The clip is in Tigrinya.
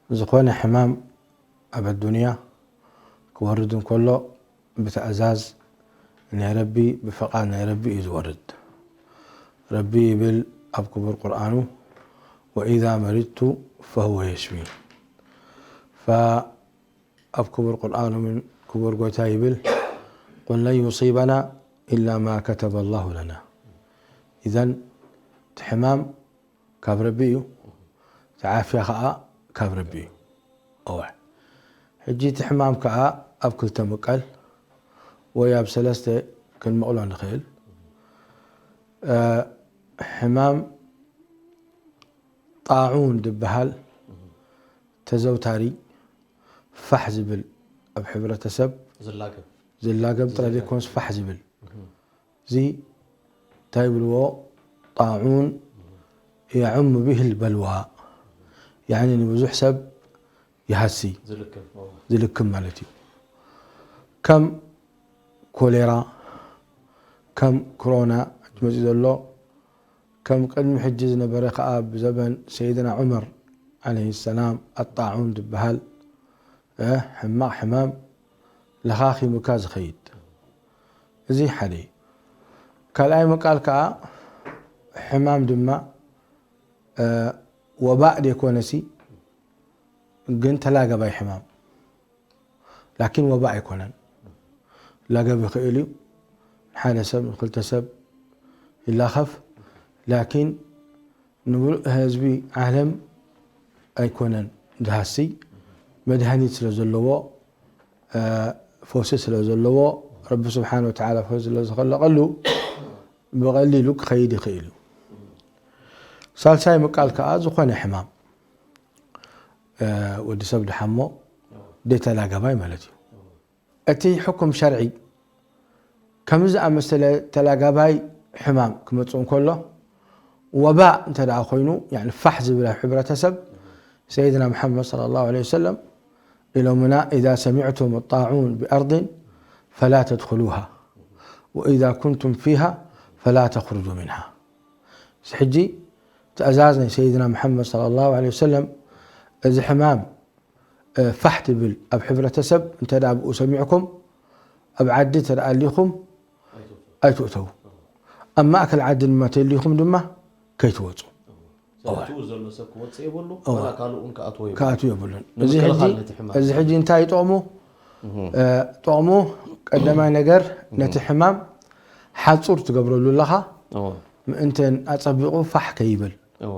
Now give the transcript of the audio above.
ዝኾነ ሕማም ኣብ ኣዱንያ ክወርድ እንከሎ ብትእዛዝ ናይ ረቢ፣ ብፍቓድ ናይ ረቢ እዩ ዝወርድ። ረቢ ይብል ኣብ ክቡር ቁርኣኑ፣ "ወኢዛ መሪድቱ ፈሁወ የሽፊን." ፈ-፣ ኣብ ክቡር ቁርኣኑ ምን ክቡር ጎይታ ይብል፣ "ቁል ለን ዩሲበና ኢላ ማ ከተበ ላሁ ለና." ኢዘን እቲ ሕማም ካብ ረቢ እዩ፣ እቲ ዓፍያ ኸዓ ካብ ረቢ እዩ። እወ። ሕጂ እቲ ሕማም ከኣ ኣብ ክልተ ምቀል ወይ ኣብ ሰለስተ ክንምቕሎ ንኽእል። እ፣ ሕማም ጣዑን ዝበሃል ተዘውታሪ ፋሕ ዝብል ኣብ ሕብረተሰብ ዝላገብ። ዝላገብ ጥራይ ዘይኮነስ ፋሕ ዝብል። እዚ እንታይ ይብልዎ? ጣዑን የዕሙ ቢሂል በልዋ፣ ያዕኒ ንብዙሕ ሰብ ይሃሲ፣ ዝልክም፣ ኦ። ዝልክም ማለት እዩ። ከም ኮሌራ፣ ከም ክሮና ሕጂ መፂኡ ዘሎ፣ ከም ቅድሚ ሕጂ ዝነበረ ከዓ ብዘበን ሰይድና ዑመር ዓለይሂ ሰላም ኣጣዑን ዝበሃል፣ እ፣ ሕማቕ ሕማም ለኻኺሙካ ዝኸይድ። እዚ ሓደ እዩ። ካልኣይ ምቃል ከዓ ሕማም ድማ፣ እ፣ ወባእ ደይኮነሲ፣ ግን ተላገባይ ሕማም። ላኪን ወባእ ኣይኮነን። ላገብ ይኽእል እዩ። ንሓደ ሰብ፣ ንክልተ ሰብ ይላኸፍ። ላኪን ንምሉእ ህዝቢ ዓለም ኣይኮነን ዝሃሲ። መድሃኒት ስለ ዘለዎ፣ እ፣ ፈውሲ ስለ ዘለዎ፣ ረቢ ስብሓን ወተዓላ ፈውሲ ስለ ዝኸለቐሉ፣ ብቐሊሉ ክኸይድ ይኽእል እዩ። ሳልሳይ ምቃል ከዓ ዝኾነ ሕማም፣ እ፣ ወዲ ሰብ ድሓሞ ደይተላገባይ ማለት እዩ። እቲ ሕኩም ሸርዒ ከምዚ ዝኣመሰለ ተላጋባይ ሕማም ክመጽእ እንከሎ፣ ወባእ እንተ ደኣ ኮይኑ፣ ያኒ ፋሕ ዝብል ኣብ ሕብረተሰብ፣ ሰይድና መሓመድ ሰለላሁ ዐለይሂ ወሰለም ኢሎምና፣ "ኢዛ ሰሚዕቱም ጣዑን ቢኣርድን ፈላ ተድኹሉሃ፣ ወኢዛ ኩንቱም ፊሃ ፈላ ተኽሩጁ ሚንሃ።" እዚ ሕጂ ትእዛዝ ናይ ሰይድና መሓመድ ሰለላሁ ዐለይሂ ወሰለም፣ እዚ ሕማም እ፣ ፋሕ ትብል ኣብ ሕብረተሰብ እንተ ደኣ ብኡ ሰሚዕኩም፣ ኣብ ዓዲ እንተ ደኣ ኣሊኹም ኣይትእተዉ። ኣብ ማእከል ዓዲ ድማ ተሊኹም ድማ ከይትወጹ። ስለዚ እወ። ትኡ ዘሎ ሰብ ክወጽእ የብሉ፣ እወ። ዋላ ካልእ እውን ክኣትዎ የብሉ። ክኣትው የብሉን። እዚ ንምክልኻል ሕጂ፣ ነቲ ሕማም። እዚ ሕጂ እንታይ እዩ ጥቕሙ? እህ። እ፣ ጥቕሙ ቀዳማይ ነገር እህ። ነቲ ሕማም ሓጹር ትገብረሉ ኣለኻ። እወ። ምእንተን ኣጸቢቑ ፋሕ ከይብል። እወ።